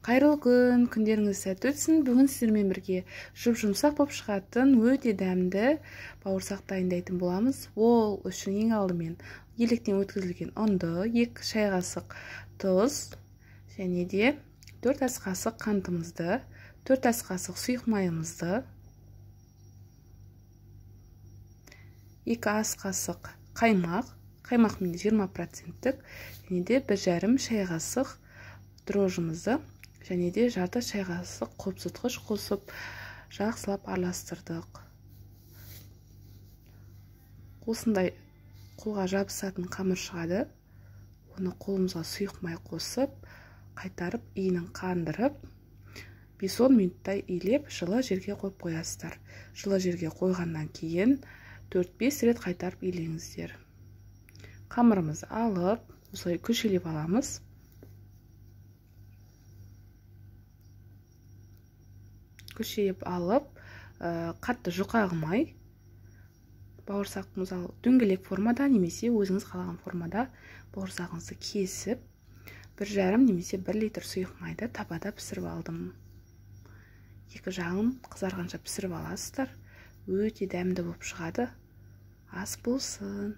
Қайырлы күн, күндеріңіз сәтті өтсін. Бүгін сіздермен бірге жұп-жұмсақ болып шығатын өте дәмді бауырсақ дайындайтын боламыз. Ол үшін ең алдымен електен өткізілген ұнды, 2 шай қасық тұз және де 4 ас қасық қантымызды, 4 ас қасық сұйық майымызды, 2 ас қасық қаймақ, қаймақ менде 20%-тік, және де 1,5 шай қасық дрожжымызды және де жарты шай қасық қопсытқыш қосып жақсылап араластырдық. Осындай қолға жабысатын қамыр шығады. Оны қолымызға сұйық май қосып, қайтарып иінін қандырып, 5-10 минуттай илеп, жылы жерге қойып қоясыздар. Жылы жерге қойғаннан кейін 4-5 рет қайтарып илеңіздер. Қамырымызды алып, осылай күшелеп аламыз. Күшейіп алып, қатты жұқа қылмай, бауырсақ мысалы дөңгелек формада немесе өзіңіз қалаған формада бауырсағыңызды кесіп, 1,5 немесе 1 литр сұйық майды табада пісіріп алдым. Екі жағын қызарғанша пісіріп аласыздар. Өте дәмді болып шығады. Ас болсын.